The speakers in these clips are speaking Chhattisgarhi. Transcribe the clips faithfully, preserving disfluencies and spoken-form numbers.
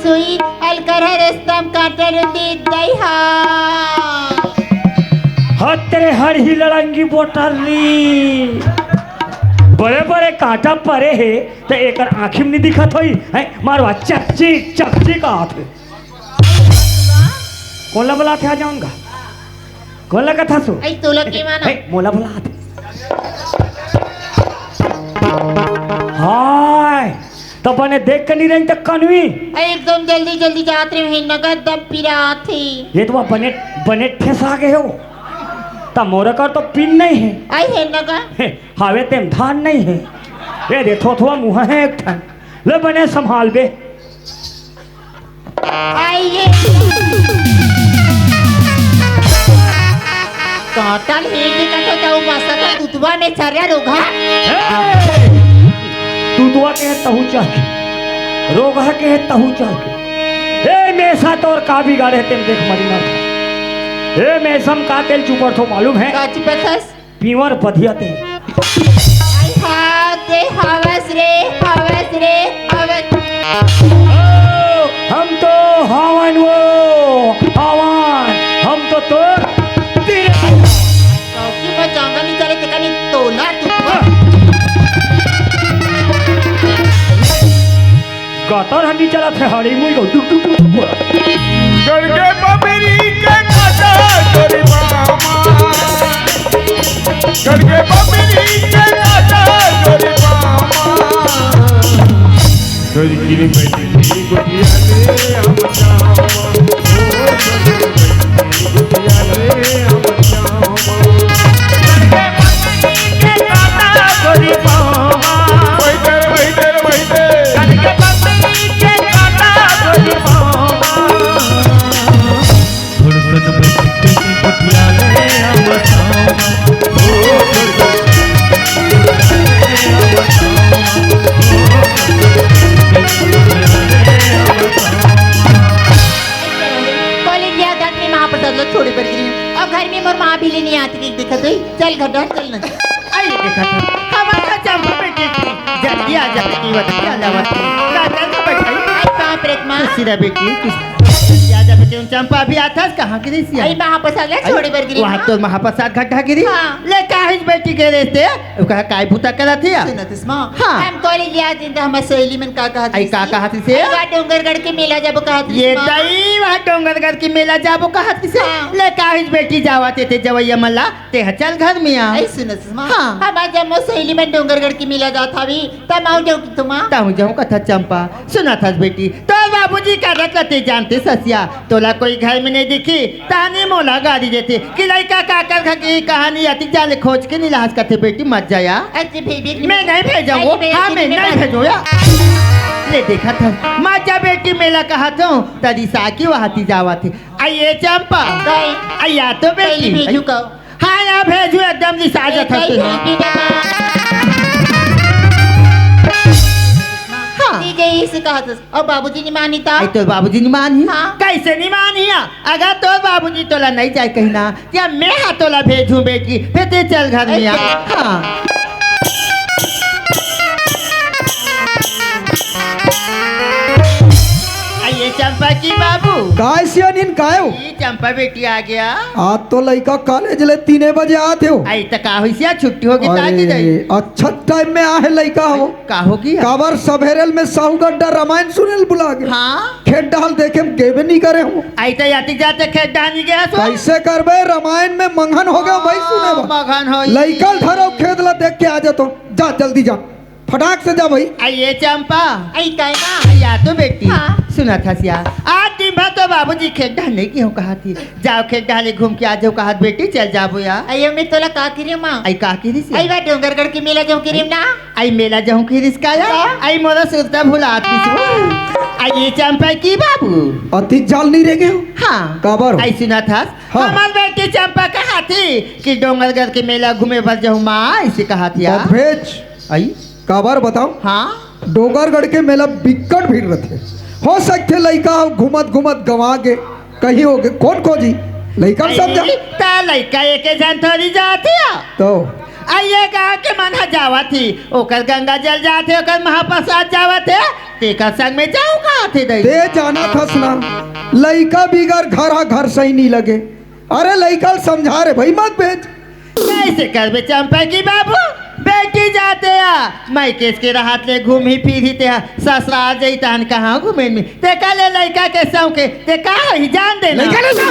हुई, अलकर हर स्तंभ कांटा रुंदी दई हा। हत तेरे हर ही लड़ंगी बोटर री। बड़े बड़े कांटा परे हे, त एकर आँखी में नहीं दिखत होई, हैं? मारवा चकची, चकची का हाथ में। कोन ला बलाथे आ जाऊंगा? कोन ला कथा सु? आई तोला के माना? ए, मोला बलाथे। हाय, त बने देख के नहीं रही त कनवी। आई एकदम जल्दी जल्दी जात रहे हैं, नगद दम पिरात हे। ये तो बने, बने ठेसा गए हो। त मोर कर तो पिन नहीं है। आई है नगद। हे, हावे तेम धान नहीं है। ये दे थो थो मुँह है एक ठन। ले बने संभाल बे। आइए। काटल हे के कथो तऊ मसा का दुतवा में चर्या रोगहा। ए! दुतवा के तहू चल के। रोगहा के तहू चल के। ए मेसा तोर का बिगाड़े तेम देख मरी मर। ए मेसम का तेल चुपर थो मालूम है? का चुपर थस? पीवर बधिया ते। आई हा, ते हवस रे, हवस रे, हवस। ओ, हम तो हवन वो, हवन, हम तो तोर तेरे। चौकी में जांगा नहीं चले, तेका नहीं तोला तू। गतर हंडी चलत हे, हड़ी मुई गो, टुक, टुक, टुक, टुक, बोला। करके बबरी के काटा गोरी मामा। करके बबरी के काटा गोरी मामा। करके बबरी के काटा गोरी मामा। कॉलेज याद आत में महाप्रसाद ला छोड़े बर गिरी हूँ। अब घर में मोर माँ भी लेने आती देख, देखत हुई। चल घर डहर चल ना। आई देखत हूँ। हमारा चंपा बेटी की जल्दी आ जाती की वक्त आ जावत है। राजा तो बैठाई। आई बाप रे माँ। खुशी रह बेटी, खुशी। जल्दी आ जा बेटी, उन चंपा अभी आथस, कहाँ गिरी सी? आई महाप्रसाद ला छोड़े बर गिरी वहाँ हूँ। तो महाप्रसाद घटा गिरी। हाँ। ले काहिज बेटी के रेस्ते। वो कहा, "काय भूता करत हिया?" सुनत हस माँ। हाँ। हम कॉलेज याद दिन तो हमार सहेली मन का कहत आई रहिस का थे। कहत रहिस हे? आई वहाँ डोंगरगढ़ के मेला जाबो कहत रहिस ये माँ। तई वहाँ डोंगरगढ़ के मेला जाबो कहत रहिस हे? हाँ। ले काहिज बेटी जावत हे ते जवैया मन ला, ते ह चल घर में आ। आई सुनत हस माँ। हाँ। हमार जम्मो सहेली मन डोंगरगढ़ के मेला जात हवी, त माऊ जाऊ कि तुमा? ताऊ जाऊ कथा चंपा। सुनत हस बेटी, तोर बाबूजी का रख ते जानते ससिया, तोला कोई घर में नहीं दिखी, तानी मोला गारी देथे कि लइका काकर घर के कहानी अति जाले खोज के नहीं लाहस कथे बेटी मत जाया। अच्छा, भेजे मैं नहीं भेजूँ। हाँ, मैं नहीं भेजूँ या। ले देखत हस, मत जा बेटी, मेला कहत हूँ, तरी साकी वहाती जावत हे। आ ये चंपा, आ या तो बेटी। हाँ, या भेजूँ, एकदम रिसा जात हस। हाँ। ठीक है, इसे कहत हस। अउ बाबूजी नहीं मानी त? आई तोर बाबूजी नहीं मानी? हाँ। कैसे नहीं मानी? अगर तोर बाबूजी तोला नहीं जाए कहीं ना, क्या मैं हा तोला भेजूँ बेटी? फिर ते चल घर में आ। अच्छा। हाँ। आ ये चंपा की बाबू। काय सियानिन काय हो? ये चंपा बेटी आ गया। आज तो लइका कॉलेज ले तीने बजे आत हो। आई त का होइस या छुट्टी होगी ताकि जाई। अच्छा टाइम में आहे लइका हो। का होगी? काबर सभेरेल में साहू गड्ढा रामायण सुनेल बुला गे। हाँ। खेत डाल देखे में गेबे नहीं करे हूँ। आई त यातिक जाते खेत डाल नहीं गया सो। कैसे करबे? रामायण में मंगन हो गया भाई, सुने बा। मगन हो। लइका धरो खेत ला देख के आ जा तो। जा जल्दी जा। फटाक से जा भाई। आ ये चंपा। आई काय ना? या तो बेटी। हाँ। सुनत हस या। आज दिन भर तो बाबूजी खेत डाल नहीं की हूँ कहा थी। जाओ खेत डाले घूम के आ जाओ कहत बेटी, चल जाबो या। अयो मैं तोला का करी माँ? आई का करी से? आई बा डोंगरगढ़ के मेला जाऊँ करी ना। आई मेला जाऊँ करी का या? का? आई मोला सुरता भुला आती सो। आई ये चंपा की बाबू। अति जाल नहीं रह गए हो? हाँ। काबर हो? आई सुनत हस? हाँ। हमार बेटी चंपा कहा थी कि डोंगरगढ़ के मेला घूमे बर जाऊँ माँ, ऐसे कहा थी तो यार। भेज। आई? काबर बताओ? हाँ। डोंगरगढ़ के मेला बिक्कट भीड़ रथे। हो सकथे लइका ह घूमत घूमत गंवा गे, कहीं हो गे, कोन खोजी? लइका ल समझा। त लइका एके झन थोड़ी जाथे। तो अउ ये गाँव के मन ह जावत हे, ओकर गंगा जल जात हे, ओकर महाप्रसाद जावत हे, तेकर संग में जाहूँ कहत हे दई। ते जानत हस ना, लइका बिगर घर ह घर सही नी लगे। अरे लइका ल समझा रे भई, मत भेज। कइसे करबे चंपा की बाबू, बेटी जात हे या, मइके के रहत ले घूमही फिरही ते ह, ससुराल जही तहन कहाँ घूमे में? तेकर ले लइका के सौंक हे, ते का होही जान दे ना। लइका ले जा।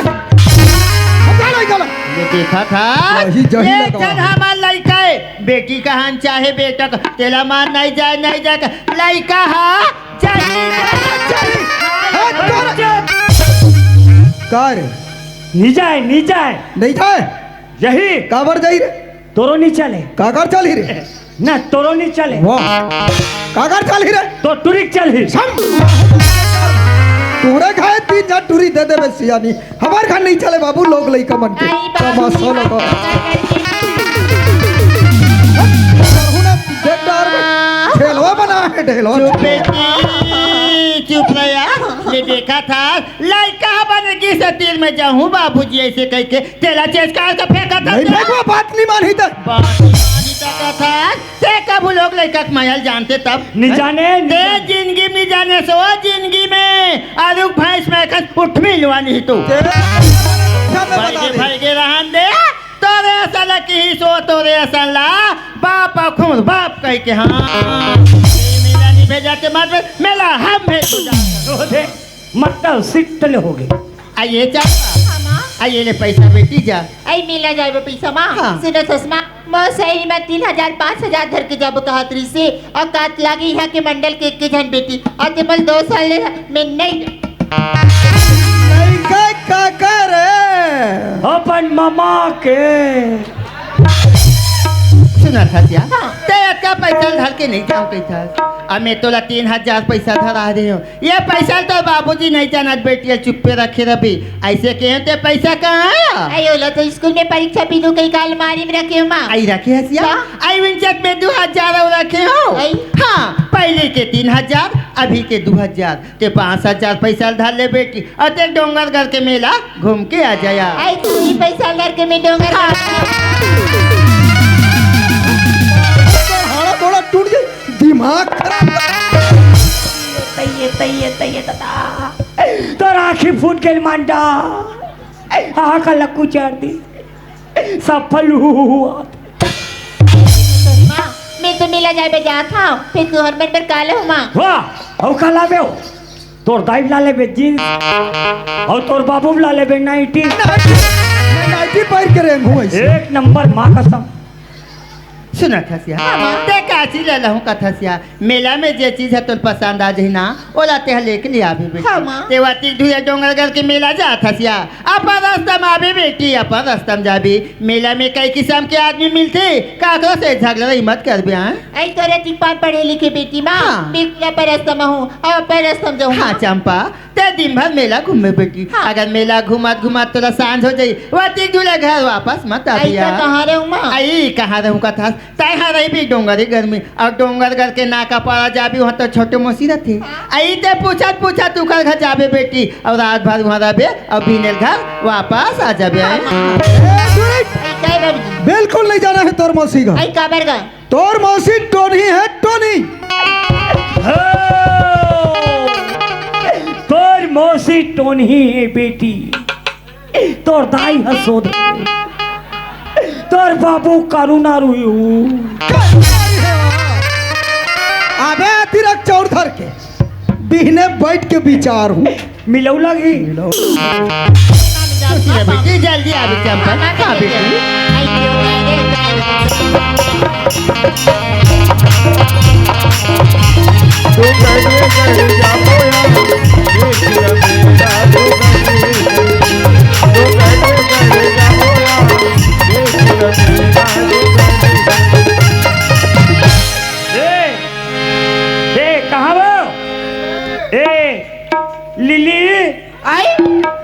हटा लइका ला। ये देखत हस, वही जही एक लगवा। झन हमर लइका हे, बेटी कहन चाहे बेटा कह, तेला मान नहीं जाए, नहीं जाए कह, लइका ह, जाही, जाही। हट कर। का रे? नी जाए, नी जाए। नहीं जाए? यही। काबर जाही रे? तोरो नी चले। काकर चलही रे? ना, तोरो नी चले। वाह। काकर चलही रे? तोर टुरी के चलही। सम-, तोरे घर तीन झन टुरी दे देबे सियानी। हमर घर नहीं चले बाबू, लोग लइका मन के। आई बाबू, तमाशा लगा। देख डार में ढेलवा बना हे, ढेलवा। चुप बेटी, चुप रह यार। ये देखत हस, लइका बन गिस तीर में जाहूँ बाबूजी अइसे कहिके। तेला चेचकार के फेंकत हस नहीं ते। फेंकवा, बात नहीं मानही त। बात नहीं मानही त कथस। ते कभू लोग लइका के मया ल जानते तब। नहीं जाने, नहीं ते जाने। जिंदगी में नहीं जाने सो, जिंदगी में आलू भैंस में खस उठ मिलवा नहीं तू। तेरे क्या मैं बता भइगे, दे। भइगे रहन दे। तोरे असन ल किहिस ओ, तोरे असन ला बाप अउ खून बाप कहिके, हाँ। ये मेला नहीं भेजा ते मत भेज, मेला हम भेज जा। ओ दे। मतलब सिट्टल हो गई। आ ये चंपा। हाँ, माँ। आ ये ले पैसा बेटी जा। आई मेला जाए बर पैसा माँ। हाँ। सुनत हस माँ, मोर सहेली में तीन हजार, पाँच हजार धर के जाबो कहत रहिसे, अउ कात लागे यहाँ के मंडल के एक के झन बेटी, अउ ते मोला दो साल ले में नहीं। नहीं का, का, का रे? अपन ममा के। सुनत हस या? हाँ। ते अतका पैसा धर के नहीं जाहूँ कहिथस। अब मैं तोला तीन हजार पैसा धरा दे हूँ। ये पैसा ल तोर बाबूजी नहीं जानत बेटी, चुप्पे रखे रबे। अइसे कहे ते पैसा कहाँ आय? आई ओला तो स्कूल में परीक्षा भी दू कहिके अलमारी में रखे हूँ माँ। आई रखे हस या? हाँ। आई विंचक में दू हजार अउ रखे हूँ। आई। हाँ, पहली के तीन हजार, अभी के दू हजार। ते पाँच हजार पैसा ल धर ले बेटी, अउ ते डोंगरगढ़ के मेला घूम के आ जाया। आई तू ही पैसा ल धर के मैं डोंगरगढ़ हाँ। हाड़ा गोड़ा टूट जाए। दिमाग खराब कर। तइये, तइये, तइये दादा। तोर आँखी फूट गेल मांडा। आँख लक्कू चार दी। सब फल हुआ। माँ, मैं तो मेला जाए बर जात हूँ, फिर तुहर मन बर का लेहूँ माँ? वाह, अउ का लाबे हो? तोर दाई ला लेबे जींस, अउ तोर बाबू ला लेबे नाइटी। नाइटी, मैं नाइटी पहिर के रेंगहूँ अइसे। एक नंबर माँ कसम। सुनत हस या? हाँ, माँ। ते का चीज ले लहूँ कथस या? मेला में जे चीज ह तोला पसंद आ जाही ना, ओला ते ह लेके ले आबे बेटी। हाँ, माँ। ते वाती दुरिहा डोंगरगढ़ के मेला जात हस या? अपन रस्ता म आबे बेटी, अपन रस्ता म जाबे। मेला में कई किसम के आदमी मिलथे, काकरो से झगड़ा नहीं मत करबे, हाँ? आई तोरे ठीक पार पढ़े लिखे बेटी माँ, हाँ। बिल्कुल अपन रस्ता म हूँ, अउ अपन रस्ता म जाहूँ। हाँ चंपा, ते दिन भर मेला घूमबे बेटी। हाँ। अगर मेला घूमत घूमत तोला सांझ हो जाही, वाती दुरिहा घर वापस मत आबे। आई त कहाँ रहूँ माँ? आई कहाँ रहूँ कथस? तैं ह रहिबे डोंगरगढ़ में, अउ डोंगरगढ़ के नाका पारा जाबे, उहाँ तो छोटे मौसी रहिथे। हाँ। आई ते पूछत पूछत ओकर घर जाबे बेटी, अउ रात भर उहाँ रहबे, अउ बिहने ल घर वापस आ जाबे। हाँ, हाँ। ए, सुन। आई, काय बाबूजी? बिल्कुल नहीं जाना हे तोर मौसी घर। आई, काबर गा? तोर मौसी टोनही हे, टोनही। हो, तोर मौसी टोनही हे बेटी। तोर दाई ह सोध। तोर बाबू करुणा रुई हूँ। अबे अतिरक चौर धर के बिहने बैठ के विचार हूँ। मिलऊ लगी। मिलऊ। खुशी रह बेटी, जल्दी आ बेटी, हम पर। हाँ बेटी। ए, ए, कहाँ वो? ए, लिली। आई,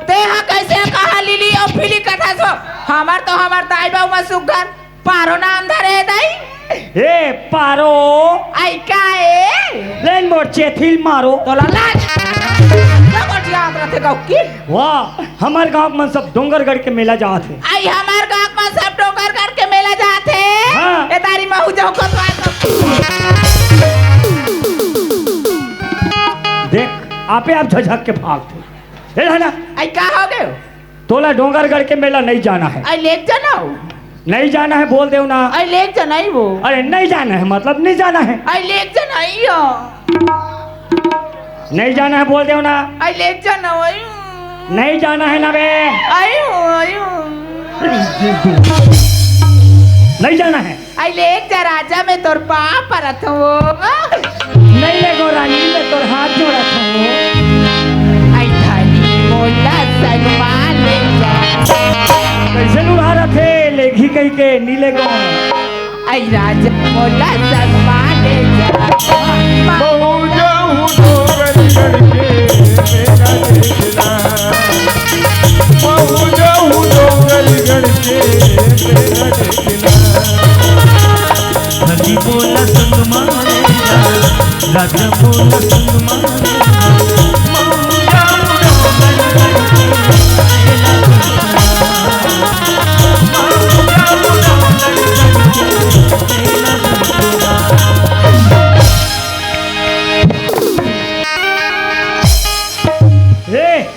ते हा कैसे कहा लिली अउ फिली कथस हो? हमर तो हमर दाई बाऊ मा सुग्घर पारो नाम धरे हे दाई। ए, पारो। आई का ए? लेन मोर चेथिल मारो। तोला लाज। का गोठियात रथे गौकी? वाह, हमर गांव के मन सब डोंगरगढ़ के मेला जात हे। आई हमर गांव के मन सब डोंगरगढ़ के मेला जात हे। ए तारी महू जाहूं कोतवाल तो। देख, आपे आप झझक के भागथे। ए, है ना? आई का हो गयो? तोला डोंगरगढ़ के मेला नहीं जाना है। आई लेके जाना हो। नहीं जाना है, बोल देव ना। आई लेके जाना ही वो। अरे, नहीं जाना है, मतलब नहीं जाना है। आई लेके जाना ही हो। नहीं जाना है, बोल देव ना। आई लेके जाना हो, आई हो। नहीं जाना है ना बे। आई हो, आई हो। नहीं जाना है। आई लेके जा राजा, मैं तोर पाँव परत हूँ। नहीं लेगो रानी, मैं तोर हाथ जोड़त हूँ। आई धनी मोला संग मा ले जा। कैसे लुढ़ा रथे, लेगी कही के नी लेगो। आई राजा मोला संग मा ले जा। बहू जाऊं डोंगरगढ़ के मेला देखना। बहू जाऊं डोंगरगढ़ के मेला देखना। हनी बोला संग मारे जा, राजा बोला संग मारे जा। ए,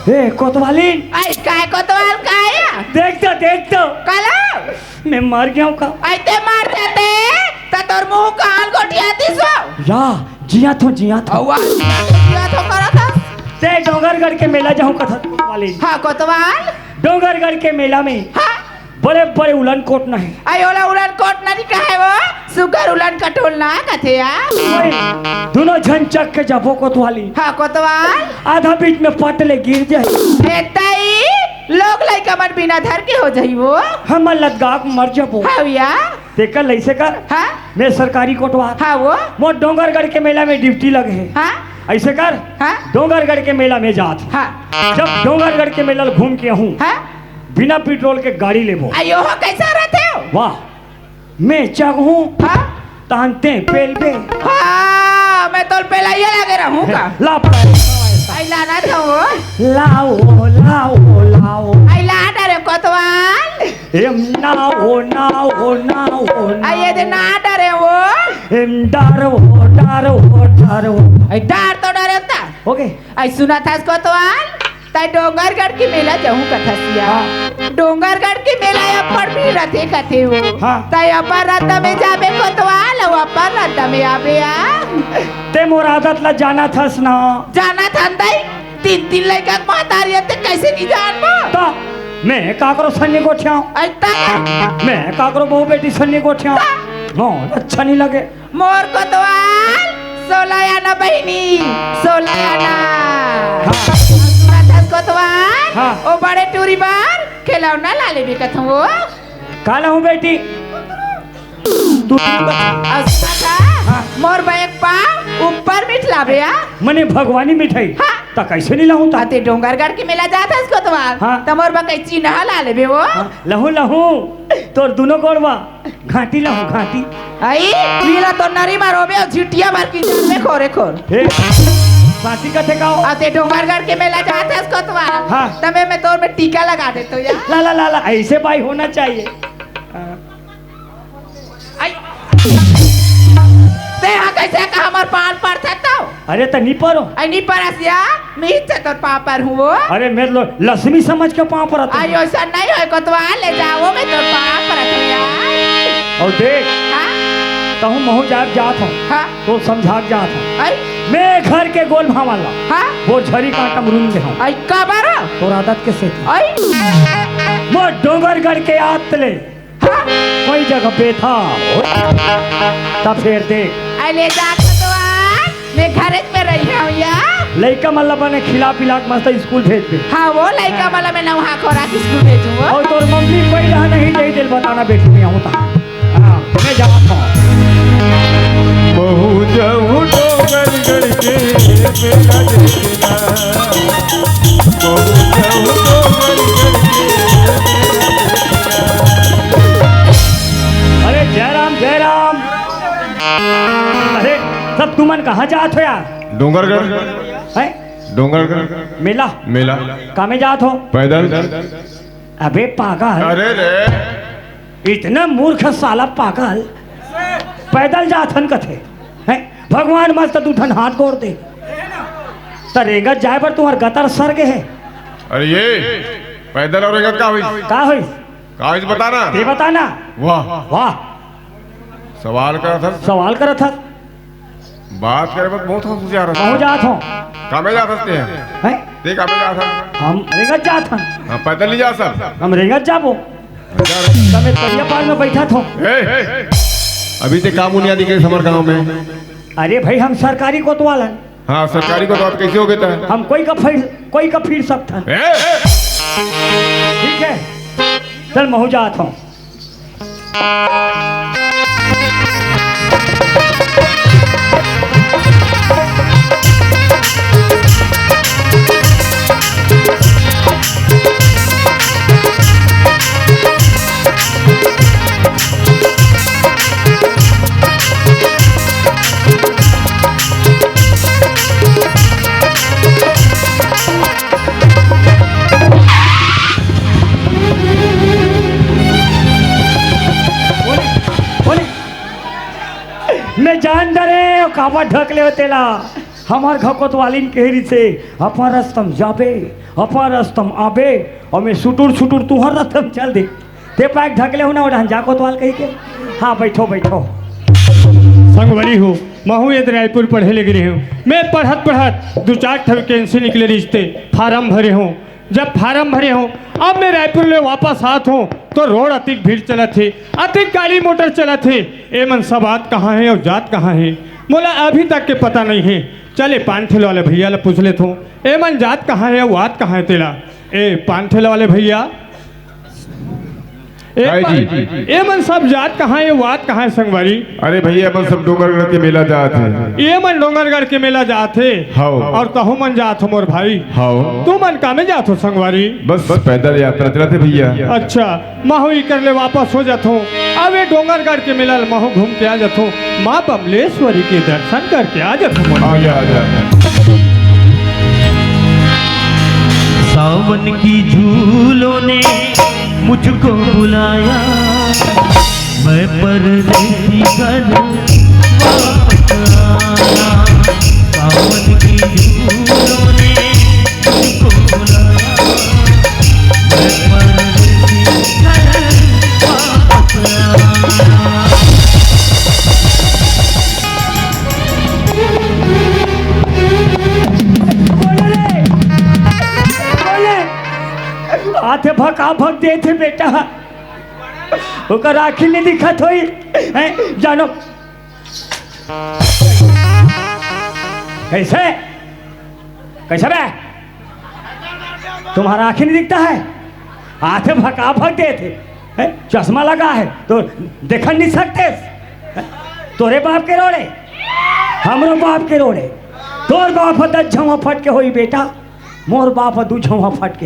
ए, कोतवालिन। आई, काय कोतवाल, काय? देख तो, देख तो। काला? मैं मर गया हूँ का? आई, ते मर जाते, त तोर मुंह कान गोठिया दिसो। या, जिया थो, जिया थो। अवा, जिया थो करा था। ते डोंगरगढ़ के मेला जाहूं कथस कोतवालिन। हाँ, कोतवाल। डोंगरगढ़ के मेला में हाँ। बड़े बड़े उलन कोट नहीं। आई ओला उलन कोट नहीं कहे वो, सुगर उलन कटोल ना कथे या। ओए, दुनों झन चक के जाबो कोतवाली। हाँ, कोतवाल। आधा बीच में पट ले गिर जाए। ए तई, लोग लइका मन बिना धर के हो जाई वो। हम लदगा के मर जाबो। हाँ भैया। तेकर लइसे कर। हाँ। मैं सरकारी कोटवाल। हाँ वो। मोर डोंगरगढ़ के मेला में ड्यूटी लगे है। हाँ। ऐसे कर। हाँ। डोंगरगढ़ के मेला में जात हूँ। हाँ। जब डोंगरगढ़ के मेला ल घूम के आहूँ, हाँ। बिना पेट्रोल के गाड़ी लेबो। अयो हो, कैसा रहते हो? वाह, मैं चघहूँ, हाँ। तहन ते पेलबे। हाँ, मैं तोल पेलाइया लगे रहूँ का? ला। आई लाना था वो। लाओ, लाओ, लाओ। आई ला डरे कोतवाल। एम नाओ, नाओ, नाओ, नाओ। आई ये दे ना डरे वो। एम डारो, डारो, डारो। आई डार तो डरे ता। ओके। आई सुना था इसको तो आल। ताई डोंगरगढ़ के मेला जाहूं कथस या। हाँ। डोंगरगढ़ के मेला अब्बड़ भीड़ रथे कथे हो। हाँ। ताई अब्बड़ रद्दा में जाबे कोतवाल, अउ अब्बड़ रद्दा में आबे आ। ते मोर आदत ला जानत हस ना। जानत हन ताई, तीन, तीन लइका के महतारी हे, ते कैसे नहीं जानबो? त मैं काकरो सन्नी गोठियाऊं? अइता। मैं काकरो बहू बेटी सन्नी गोठियाऊं? त मोर अच्छा नहीं लगे। मोर कोतवाल, सोलह आना बहिनी, सोलह आना। हाँ। सुनत हस कोतवाल? हाँ। ओ बड़े टूरी बर खिलौना ला लेबे कथों वो। का लाहूं बेटी? तू अउ सुनत हस? हाँ। मोर बर एक पाव ऊपर मिठ लाबे आ। मने भगवानी मिठाई। हाँ। त कैसे नहीं लाहूं त? अते डोंगरगढ़ के मेला जात हस कोतवाल। हाँ। त मोर बर कई चिन्हा ला लेबे वो। हाँ। लहूं, लहूं। तोर दुनो गोड़ मा घांटी लाहूं, घांटी। आई, पीला तो नरी मा रोबे अउ झिटिया भर की जर में खोरे खोर। हे, साथी कथे का हो? अते डोंगरगढ़ के मेला जात हस कोतवाल। हाँ। तमे मैं तोर में टीका लगा देतो यार। ला, ला, ला, ला, ऐसे भाई होना चाहिए। हाँ। आई। ते हा कैसे का हमर पाल पड़थे तो? अरे त नी परो। आई नी परस या, मैं इच्छा तोर पाँव पर हूँ वो। अरे मैं लो लक्ष्मी समझ के पाँव परत हूँ। आई ऐसा नहीं होय कोतवाल, ले जाओ मैं तोर पाँव परत हूँ यार। अउ देख, हाँ? तहूँ महूँ जात जात हूँ। हाँ? तो समझा के जात हूँ। आई? मैं घर के गोल भावाला। हाँ? वो झरी कांटा म रुंद दे हूँ। आई काबर? तोर आदत के सेती। आई? मोर डोंगरगढ़ के आत ले हाँ। कोई जगह बेथा हो, त फेर दे। अरे ले जा कोतवाल, मैं घरे में रही हूँ या। लइका मन ला बने खिला पिला के मस्त स्कूल भेज दे। हाँ, वो लइका मन ला मैं नहा खोरा के स्कूल भेजूँ वो। अउ तोर मम्मी कोई रहा नहीं दे दिल बताना बेटी में हूँ ता। हाँ, मैं जात हूँ। बहू जाऊँ डोंगरगढ़ के मेला देखना। बहू जाऊँ डोंगरगढ़ के मेला देखना। अरे जयराम, जयराम। अरे सब तुमन कहाँ जात हो यार? डोंगरगढ़। हैं? डोंगरगढ़। मेला? मेला। कामे जात हो? पैदल। अबे पागल। अरे रे। इतना मूर्ख साला पागल, पैदल जाथन कथे, हैं? भगवान मस्त दू ठन हाथ गोड़ दे, त रेंगत जाए बर तुम्हार गतर सर गे हे। अरे ये पैदल और रेंगत का होइस? का होइस? का होइस बता ना। ये बता ना। वाह। वाह। सवाल करत हस। सवाल करत हस। बात करे बर बहुत होशियार हस। कहूँ जात हो? कामे जात हस ते? हैं? ते कामे जात हस? हम रेंगत जात हन। हाँ, पैदल नहीं जा सब। हम रेंगत जाबो। तमे तरिया पार में बैठा थो। ए, अभी ते का बुनियादी के हमर गांव में? अरे भाई, हम सरकारी कोतवाल हन। हाँ, सरकारी कोतवाल कैसे हो गए था? हम कोई का फिर, कोई का फिर सकथन। ए! ठीक है, चल महू जात हूँ। बोले, बोले। मैं जान डरे, काबर ढक ले तेला। हमार घर कोतवालिन कहे रिसे, अपन रस्तम जाबे, अपन रस्तम आबे, और मैं सुटुर सुटुर तुहर रस्तम चल दे। ते पाक ढकले हो ना, ओढ़न जा कोतवाल कही के। हाँ, बैठो, बैठो। संगवारी हो, महू ये रायपुर पढ़े लगे रहे हूँ। मैं पढ़त पढ़त दो चार ठो वैकेंसी निकले रिश्ते, फार्म भरे हूँ। जब फार्म भरे हूँ, अब मैं रायपुर ले वापस आत हूँ, तो रोड अतिक भीड़ चलत हे, अतिक गाड़ी मोटर चलत हे। ए मन सब आत कहाँ हे और जात कहाँ हे, मोला अभी तक के पता नहीं हे। चले पान ठेले वाले भैया ला पूछ लेत हूँ, ए मन जात कहाँ हे और आत कहाँ हे तेला? ए पान ठेले वाले भैया, ए काय पान-, जी? ए मन सब जात कहाँ हे, वात कहाँ हे संगवारी? अरे भैया, अपन सब डोंगरगढ़ के मेला जात हे। ए मन डोंगरगढ़ के मेला जात हे। हव। और तहू मन जात हो मोर भाई। हव। तू मन कामे जात हो संगवारी? बस पैदल यात्रा चलत हे भैया। अच्छा, महू इकर ले वापस हो जात हो। अब ये डोंगरगढ़ के मेला ले महू घूम के आ जात हो। माँ बमलेश्वरी के दर्शन करके आ जात हो मोर भाई। आ जा, आ जा। सावन की झूलों ने मुझको बुलाया, मैं परदेसी घर वापस आया। सावन की झूलों ने मुझको बुलाया, मैं परदेसी घर वापस आया। बोले रे, बोले। आथे भका भक देथे बेटा। ओकर आँखी नहीं दिखत होई, हैं? जानो। कैसे? कैसे बे? तुम्हारा आँखी नहीं दिखता है? आथे भका भक देथे, हैं? चश्मा लगा है तो देखन नहीं सकते, हैं? तोरे बाप के रोड़े, हमरो बाप के रोड़े, तोर बाप ह दस झौंवा फट के होई बेटा। मोर बाप ह दू झौंहा फट के।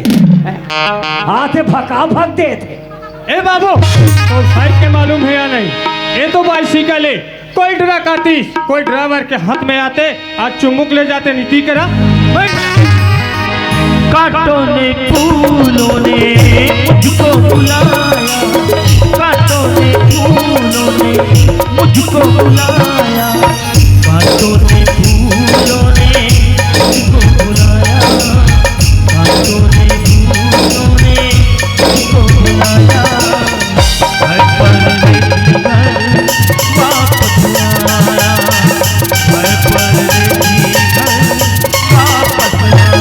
आथे भका भक देथे। ए बाबू, तो साइड के मालूम है या नहीं? ये तो बाइसिकल है। कोई डरा कातिस, कोई ड्राइवर के हाथ में आते, आज चुमुक ले जाते नीति करा। कांटों ने फूलों ने मुझको बुलाया, कांटों ने फूलों ने मुझको बुलाया। कांटों ने फूलों ने मुझको बुलाया, कांटों ने फूलों ने मुझको बुलाया। मैं परदेसी घर वापस आया, मैं परदेसी घर वापस आया।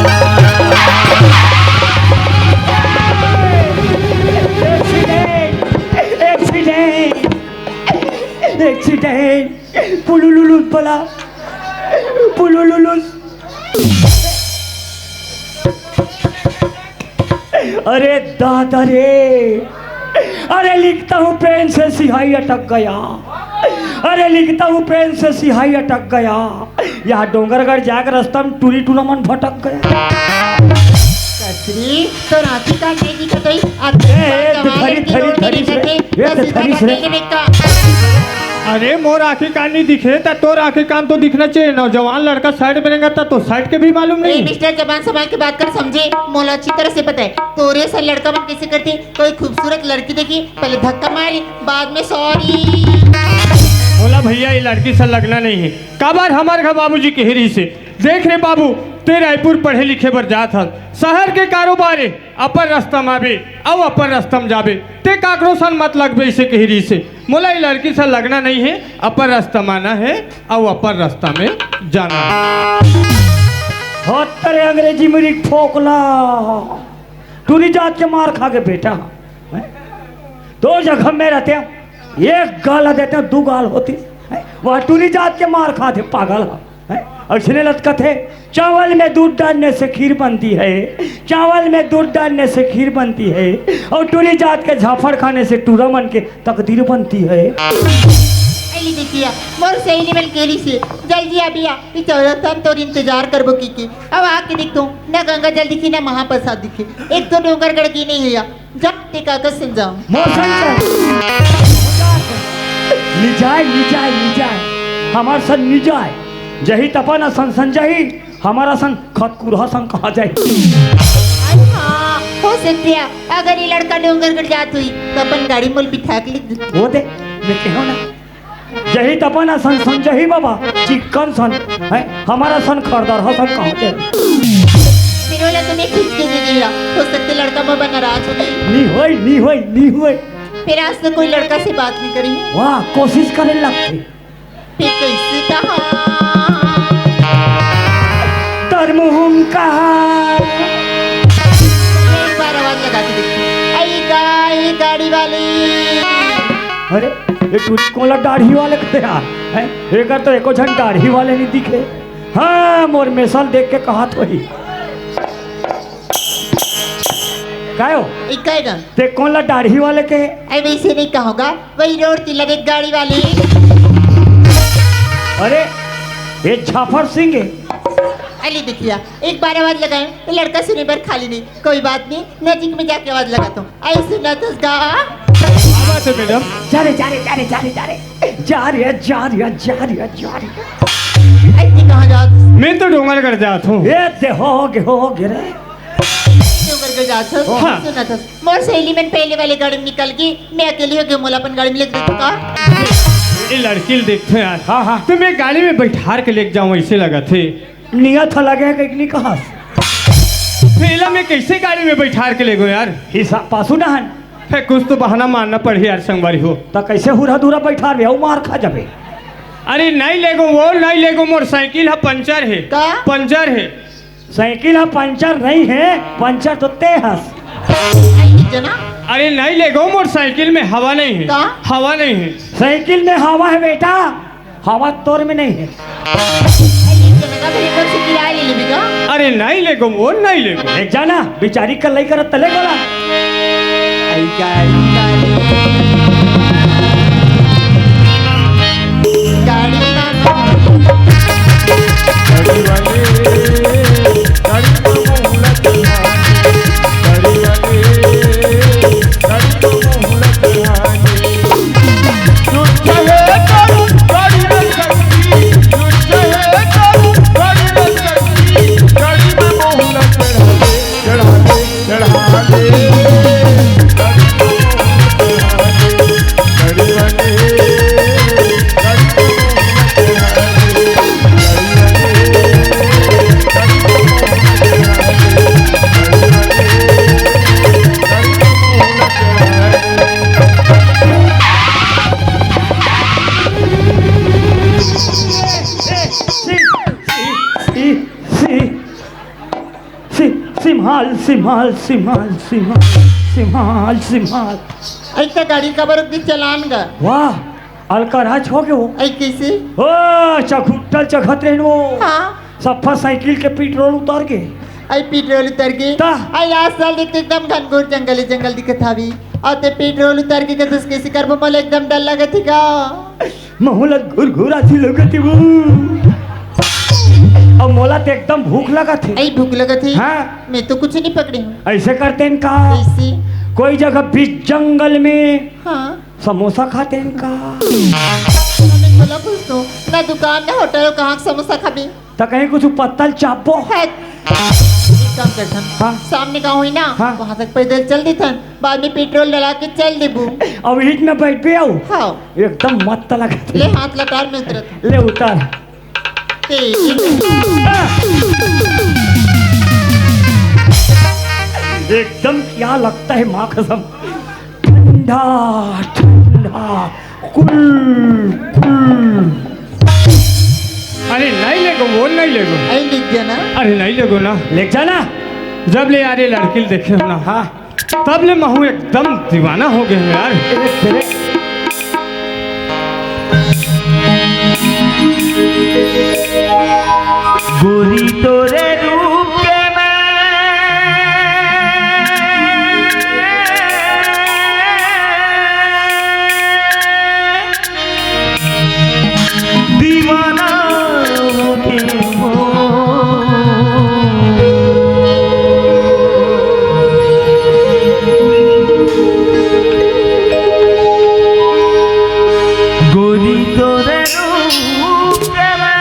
Accident, accident, accident. पुलुलुलुस बोला, पुलुलुलुस। अरे दादा रे, अरे लिखता हूँ पेन से सिहाई अटक गया, अरे लिखता हूँ पेन से सिहाई अटक गया, यहाँ डोंगरगढ़ जाकर रास्ता में टूरी टूरा मन भटक गया। कचरी तो रांची का नहीं दिखत होई, आज ए, ए, तो धरी, धरी, धरी, धरी, ए, तो धरी, धरी। अरे, मोर आँखी कान नहीं दिखे, त तोर आँखी कान तो दिखना चाहिए। नौजवान लड़का शर्ट पहनेगा, त तो शर्ट के भी मालूम ए नहीं। मिस्टर, जबान संभाल के बात कर, समझे? मोला अच्छी तरह से पता है, तोरे से लड़का मन कैसे करते। कोई खूबसूरत लड़की देखी, पहले धक्का मारी, बाद में सॉरी। बोला, भैया, ये लड़की से लगना नहीं है। काबर हमर घर बाबूजी कहे रहिसे, देख रे बाबू, ते रायपुर पढ़े लिखे बर जात हस, शहर के कारोबार ए, अपन रास्ता म आबे, अउ अपन रास्ता म जाबे, ते काकरो सन मत लगबे, इसे कहे रहिसे। मोला ये लड़की से लगना नहीं है, अपन रास्ता म आना है, अउ अपन रास्ता में जाना है। होत रे अंग्रेजी मुरी फोकला, टूरी जात के मार खा के बेटा, हैं? दो जगह में रहते हैं, एक गाल देते हैं, दो गाल होती, हैं? वह टूरी जात के मार खाते पागल है। हैं? अइसने लतकथे, चावल में दूध डालने से खीर बनती है, चावल में दूध डालने से खीर बनती है, और टूरी जात के झाफड़ खाने से टूरा मन के तकदीर बनती है। अली बिटिया, मोर सहेली मन केली से, जल्दी आ बिया, ई चौरस्ता म तोर इंतजार करबो की की। अब आके देखतो, ना गंगा जल दिखी, ना महाप्रसाद दिखी, एक तो डोंगरगढ़ की नहीं है। जा, ते काकर सन जाओ। मोर सन चल। निजाय, निजाय, निजाय। हमार सन निजाय। जही तपन असन सन जही, हमार असन खतकुरहा सन कहाँ जाही। अरे हाँ, हो सकथे, अगर ये लड़का डोंगरगढ़ जात हुई, तो अपन गाड़ी मोल बिठा के लिख देती। वो दे, मैं कहूँ ना। जही तपन असन सन जही बाबा, चिक्कन सन, हैं? हमार असन खरदरहा सन कहाँ जाही। फिर वाला तुम्हें खींच के दे दिया, हो सकथे लड़का बाबा नाराज हो गए। नी होय, नी होय, नी होय। फिर आज तो कोई लड़का से बात नहीं करी। वाह, कोशिश करे लगथे। फिर कैसे कहा? तर मुँह म कहा। एक बार आवाज लगा के देखो। आई गा-, आई गाड़ी वाली। अरे, ये टूरी कोला दाढ़ी वाले खड़े यार, हैं? एकर तो एको झन दाढ़ी वाले नहीं दिखे। हाँ, मोर मेसल देख के कहत होही। काय हो? इकाई गा। ते कोन ला दाढ़ी वाले के? अरे वैसे नहीं कहूँगा, वही रोड की लगे गाड़ी वाली। अरे, ये झाफड़ सिंह है। अली बिटिया, एक बार आवाज लगाए, ये लड़का सुने बर खाली नहीं। कोई बात नहीं, नजीक में जाके आवाज लगाता हूँ। ऐसे न तो गा। क्या बात है मैडम? जा रे, जा रे, जा रे, जा रे, जा रे। जा रे, जा रे, जा रे, जा रे। ऐसे कहाँ जात? मैं तो डोंगरगढ़ जात हूँ। ए, दे हो गे, हो गे रे। डोंगरगढ़ जात हूँ। हाँ। सुना था। मोर सहेली मन पहले वाले गाड़ी में निकल गई, मैं अकेली हो गई, मोला अपन गाड़ी में लेके देतो का? ये लड़की ल देखते यार। हाँ, हाँ। तो मैं गाड़ी में बैठार के लेके जाऊँ, ऐसे लगथे। नियत ह लगे है कहीं नहीं कहा। फेला में कैसे गाड़ी में बैठार के ले गो यार? हिसाब पासू ना है। फे कुछ तो बहाना मारना पड़ही यार संगवारी हो। त कैसे हुरा दूरा बैठार बे, अउ मार खा जाबे। अरे नहीं लेगो वो, नहीं लेगो, मोर साइकिल ह पंचर है। का? पंचर है। साइकिल ह पंचर नहीं है, पंचर तो ते हस। आई जना। अरे नहीं लेगो, मोर साइकिल में हवा नहीं है। का? हवा नहीं है। साइकिल में हवा है बेटा, हवा तोर में नहीं है। आई जना का फिर एक बार से किराया ले लेबे का? अरे नहीं लेगो वो, नहीं लेगो। एक जाना, बिचारी कल्लाई करत तले गोला। आई का, आई का। गाड़ी ना गाड़ी वाले, गाड़ी में मुहूर्त हाने, गाड़ी वाले, गाड़ी में मुहूर्त हाने। लुट चाहे करूं गाड़ी में सस्ती, लुट चाहे करूं गाड़ी में सस्ती, गाड़ी में मुहूर्त हाने। चढ़ा दे, चढ़ा दे, चढ़ा दे, चढ़ा दे, चढ़ा दे। सि-, सिम्हाल, सिम्हाल, सिम्हाल, सिम्हाल, सिम्हाल, सिम्हाल। ऐसा गाड़ी का बरक भी चलान गा। वाह, अलकराज हो गए वो। ऐ कैसे? ओ, चखुट्टल चखत रहन वो। हाँ। सफा साइकिल के पेट्रोल उतर के। ऐ पेट्रोल उतर के। ता। ऐ आज साल देख तो एकदम घनघोर जंगल ही जंगल दिखत हावी। और ते पेट्रोल उतर के कहते कैसे करबो, मोला एकदम डर लगत ही का। महू ला घुरघुरा सी लगत हे वो। अब मोला तो एकदम भूख लगत हे। ऐ भूख लगत हे? हाँ। मैं तो कुछ नहीं पकड़ी हूँ। ऐसे करते हैं का? कैसे? कोई जगह बीच जंगल में हाँ। समोसा खाते हैं का? अरे बोला कुछ तो, ना दुकान ना होटल, कहाँ के समोसा खाबी? त कहीं कुछ पत्तल चापो। है। एक काम करथन, हाँ। सामने गाँव है ना, हाँ। वहाँ तक पैदल चल देथन, बाद में पेट्रोल डला के चल देबू। अब हिट में बैठ भी आओ। हाँ। एकदम मस्त लगत। ले हाथ लटार में उतरत। ले उतर। एकदम क्या लगता है माँ कसम, ठंडा ठंडा, कुल कुल। अरे नहीं लेगो, वो नहीं लेगो। नहीं लिख गया ना। अरे नहीं लेगो ना। ले जाना। जब ले यार ये लड़की ल देखे हो ना, हाँ। तब ले महू एकदम दीवाना हो गए हो यार। गोरी तोरे रूप के मैं दीवाना हो गए हो। गोरी तोरे रूप के मैं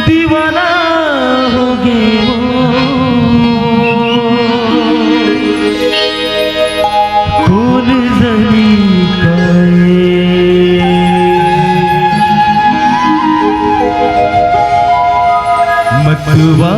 दीवाना हो गए हो। कौन जनी का ये मतवा